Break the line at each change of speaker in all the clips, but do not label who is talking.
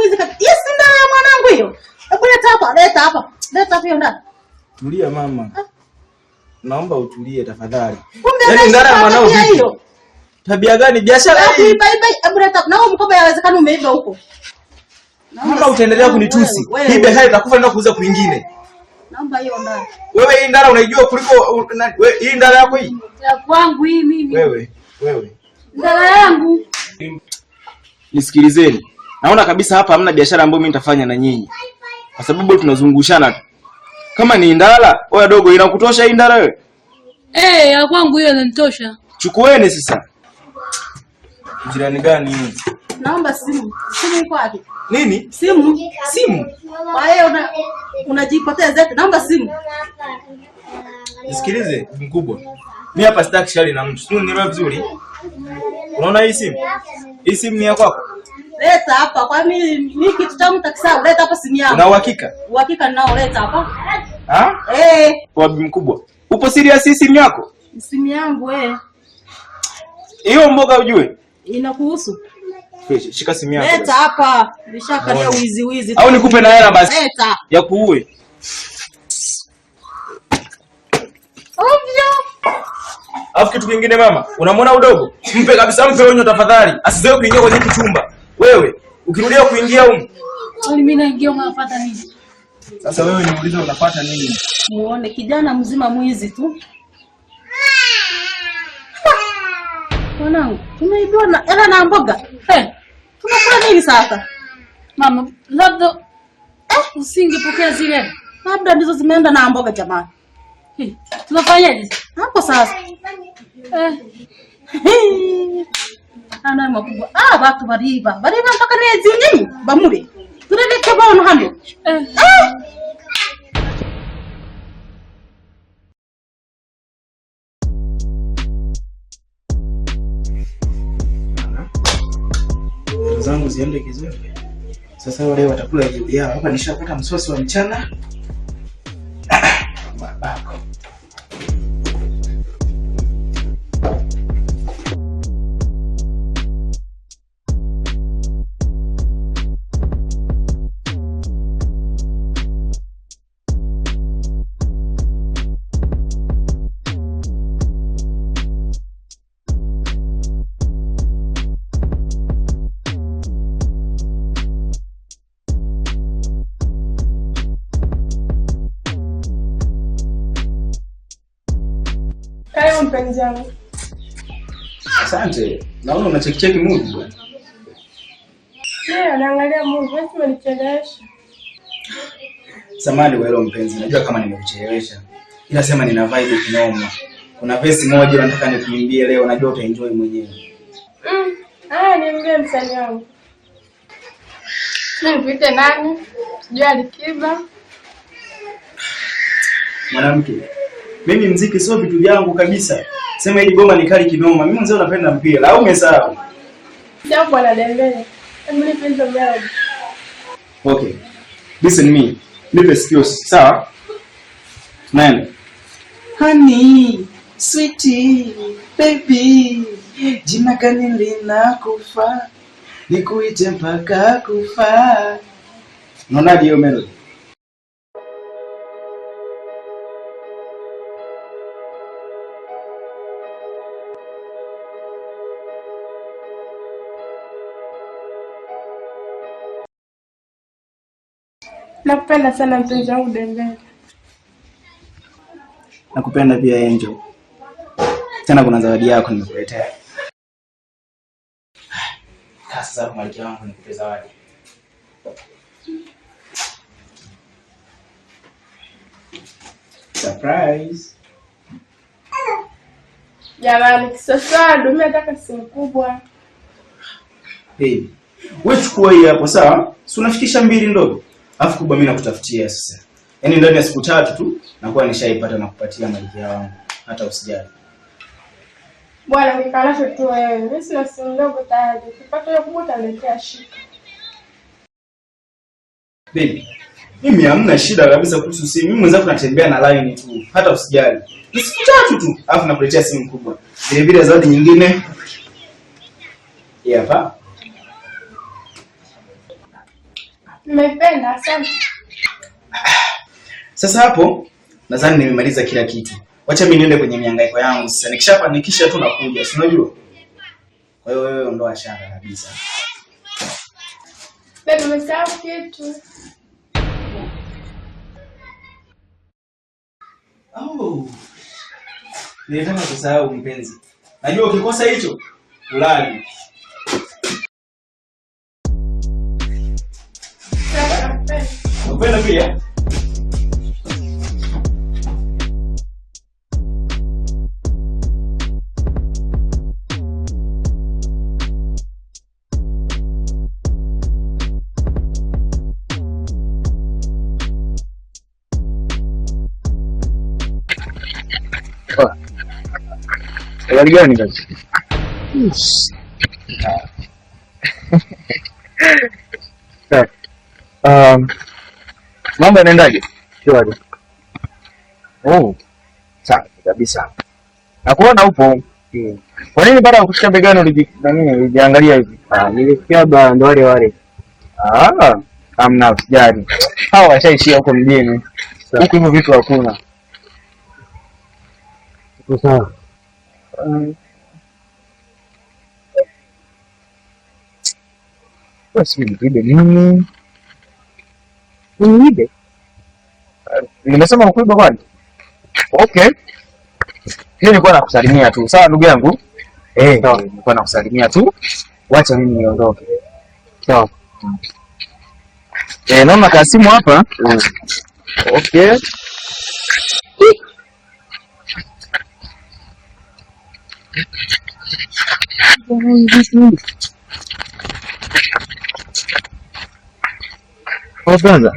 mwizi kabisa. Yes, ndara ya mwanangu hiyo. Hebu leta hapa, leta hapa. Leta hapa hiyo ndara.
Tulia mama. Naomba utulie tafadhali.
Kumbe
Yaani ndara ya mwanao
tabia
vipi?
hiyo.
Tabia gani? Biashara hii.
Kuiba iba, hebu leta. Na huo mkoba yawezekana umeiba huko.
Mama utaendelea kunitusi.
Wewe,
Hii biashara itakufa nenda kuuza kwingine.
Naomba hiyo ndara.
Wewe hii ndara unaijua kuliko wewe hii ndara yako hii?
Ya kwangu hii mimi.
Wewe, wewe.
Ndara yangu.
Nisikilizeni. Naona kabisa hapa hamna biashara ambayo mimi nitafanya na nyinyi. Kwa sababu tunazungushana tu. Kama ni ndara, oya dogo inakutosha hii ndara wewe?
Eh, ya kwangu hiyo inanitosha.
Chukueni sasa. Jirani gani hii?
Naomba simu. Simu iko wapi?
Nini?
Simu.
Simu.
Kwa hiyo unajipoteza. Naomba simu.
Nisikilize mkubwa. Mimi hapa sitaki shari na mtu. Sio nielewa vizuri. Unaona hii simu? Hii simu ni ya kwako?
Leta hapa. Kwa mimi kitu changu takisahau. Leta hapa simu yangu.
Una uhakika?
Uhakika ninao, leta hapa.
Ha?
Eh,
Kwa bibi mkubwa. Upo serious hii simu yako?
simu yangu eh.
Hiyo mboga ujue.
Inakuhusu.
Fresh, shika simu yako.
Leta hapa. Nishakalia wizi wizi.
Au nikupe na hela basi.
Leta.
Ya kuue.
Ovyo.
Alafu kitu kingine mama, unamwona udogo? Mpe kabisa, mpe onyo tafadhali. Asizoe kuingia kwenye hiki chumba. Wewe, ukirudia kuingia humu.
Kwani mimi naingia unafuata nini?
Sasa wewe niulize unafuata nini?
Muone kijana mzima mwizi tu. Mwanangu, tumeibiwa na hela na mboga.
Eh,
Tunakula nini sasa?
mama, labda usingepokea zile.
Labda ndizo zimeenda na mboga jamani.
Eh, tunafanyaje?
Hapo sasa.
Eh,
Ana makubwa. Ah, watu bariba. Bariba mpaka nezi nini? Bamure. Tureleke bono hano.
eh.
Eh!
Zangu ziende kizembe. Sasa wale watakula jibu yao. Hapa nishapata msosi wa mchana. Babako.
Karibu mpenzi wangu.
Asante. Naona unachekicheki movie bwana.
Ndio, naangalia movie, wewe umenichelewesha.
Samahani kwa hilo mpenzi, najua kama nimekuchelewesha. Ila sema nina vibe kinoma. Kuna verse moja nataka nikuimbie leo, najua utaenjoy mwenyewe.
Haya, niambie msanii wangu. Sijui nikuite nani? Sijui Alikiba.
Mwanamke, mimi mziki sio vitu vyangu kabisa. Sema hili goma ni kali kinoma. Mimi mzee napenda mpira au umesahau?
Jambo bwana Dembele. Hebu nipe hizo melody.
Okay. Listen me. Nipe sikio, sawa? Tunaenda. Honey, sweetie, baby, jina gani linakufa? Nikuite mpaka kufa. Unaonaje hiyo melody?
Nakupenda sana mpenzi wangu Dembele.
Nakupenda pia Angel. Tena kuna zawadi yako nimekuletea. Kaa sasa hapo malkia wangu nikupe zawadi. Surprise.
Jamani, kisosado, mimi nataka simu kubwa.
Baby, wewe chukua hii hapo sawa? Si unafikisha 2 ndogo. Alafu kubwa mimi nakutafutia sasa. Yaani ndani ya siku 3 tu nakuwa nishaipata na kupatia malkia wangu. Hata usijali.
Bwana nikalashe tu wewe. Mimi sina simu ndogo tayari. Ukipata hiyo kubwa utaniletea shika.
Baby, mimi hamna shida kabisa kuhusu simu. Mimi mwenzako natembea na line tu. Hata usijali. Ni siku 3 tu. Alafu nakuletea simu kubwa. Vile vile zawadi nyingine. Hii hapa.
Nimeipenda, asante.
Sasa hapo nadhani nimemaliza kila kitu. Wacha mimi niende kwenye mihangaiko yangu sasa. Nikishafanikisha tu nakuja, si unajua? Kwa hiyo wewe ondoa shaka kabisa.
Baby, umesahau kitu.
Oh. Nilitaka kusahau mpenzi. Najua ukikosa hicho ulali.
Nakupenda.
Nakupenda pia.
Gari gani kazi? Mambo yanaendaje? Shwari. Oh, sawa kabisa. Nakuona upo. Kwa nini baada ya kushika begani ulijiangalia hivi?
Ah, nilisikia ba ndo wale wale.
Ah, hamna usijali. Hawa washaishia huko mjini. Huku hivyo vitu hakuna.
Uko sawa.
Basi nikuibe nini?
Uniibe?
Nimesema kuiba kwani? Okay. Mimi nilikuwa nakusalimia tu. Sawa ndugu yangu?
Sawa.
Nilikuwa nakusalimia tu. Wacha mimi niondoke.
Sawa.
Naona kasimu hapa. Okay. Oh, brother.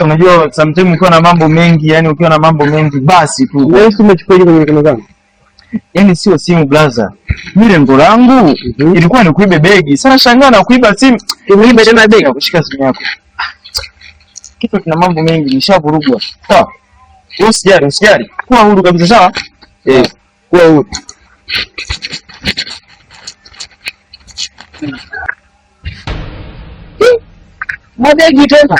Unajua sometimes ukiwa na mambo mengi, yani ukiwa na mambo mengi basi tu.
Wewe si umechukua hiyo kwenye mikono zangu?
Yaani sio simu brother. Mimi lengo langu ilikuwa ni kuibe begi. Sasa nashangaa na kuiba simu. Kuiba tena begi kushika simu yako. Kitu kina mambo mengi nishavurugwa. Sawa. Wewe usijali, usijali. Kuwa huru kabisa sawa? Kuwa huru. Mabegi tena.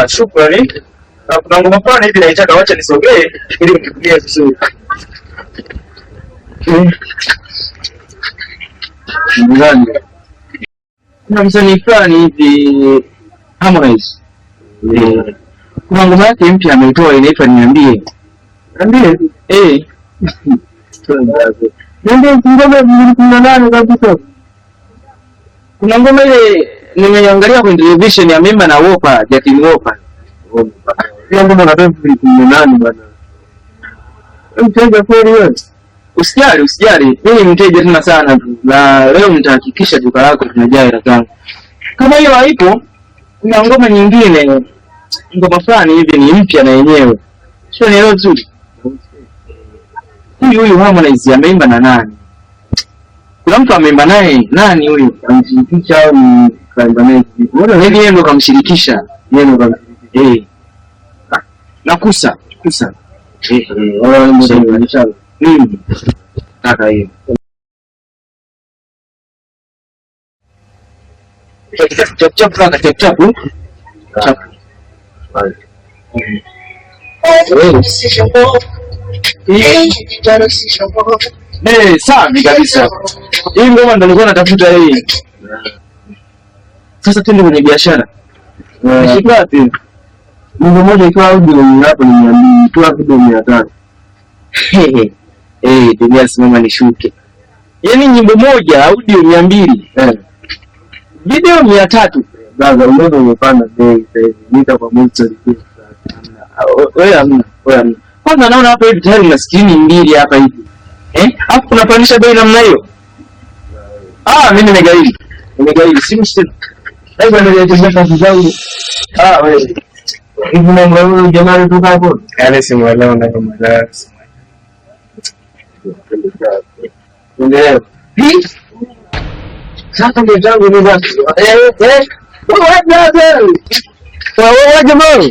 Shukrani. Kuna ngoma fulani hivi naitaka, wacha nisogee ili mnipigie vizuri. Mgani? Kuna msanii fulani hivi Harmonize. Kuna ngoma yake mpya ameitoa inaitwa Niambie.
Niambie. Niambie ngoma 2018 kabisa.
Kuna ngoma ile nimeangalia kwenye television ya Mimba na Wopa, Justin Wopa.
Hiyo ngoma na 2018 bwana. Mteja kweli wewe?
Usijali, usijali. Mimi ni mteja tena sana tu. Na leo nitahakikisha duka lako linajaa hela zangu. Kama hiyo haipo, kuna ngoma nyingine, ngoma fulani hivi ni mpya na yenyewe. Sio nielewa vizuri. Huyu Harmonize ameimba na nani? Kuna mtu ameimba naye, nani huyu?
Kamshirikisha au ni kaimba naye?
Mbona hivi yeye ndo kamshirikisha?
Yeye ndo kamshirikisha.
Na Kusa, Kusa.
Wala ndio
Kaka hiyo. Chap chap kaka, chap chap. Chap. Safi kabisa. Hii ngoma ndo nilikuwa natafuta hii. Sasa twende kwenye biashara. Nishika wapi?
Mungu mmoja ikiwa audio hapo ni 200, ikiwa video 500.
Dunia simama nishuke. Yaani nyimbo moja audio 200. Video 300.
Brother, umeme umepanda bei sasa hivi. Mita kwa mwezi tulipia.
Wewe hamna, wewe hamna. Kwanza naona hapa hivi tayari una skrini mbili hapa hivi. Hapo unapandisha bei namna hiyo? Mimi nimegaili. Nimegaili simu sio.
Sasa ndio kazi zangu.
Wewe.
Hivi mambo ya huyu jamaa alitoka hapo?
Yaani simuelewi na kumuelewa.
Endelea. Sasa ndio zangu ni basi. Eh eh. Wewe brother. Wewe jamaa.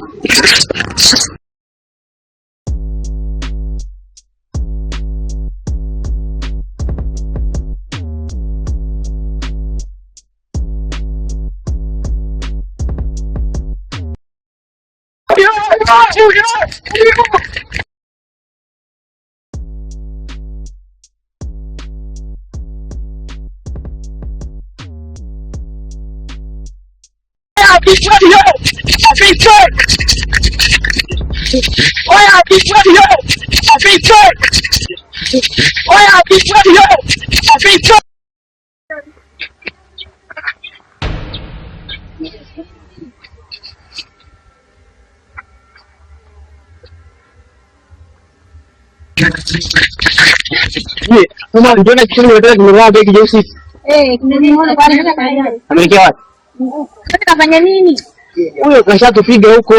Ameelekea wapi?
Kafanya nini?
Huyo kashatupiga huko.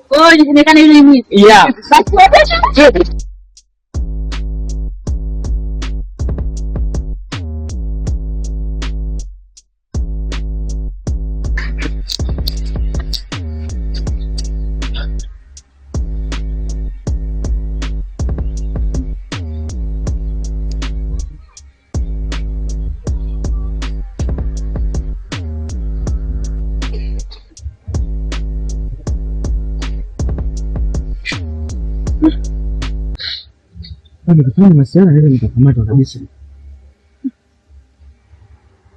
Kwa hiyo inaonekana yule ni mwizi.
Yeah.
Basi wewe
Nikifanya masiara naweza nikakamatwa kabisa.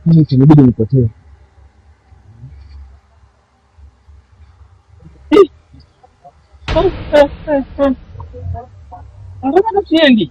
Mimi itanibidi nipotee. Mbona siendi?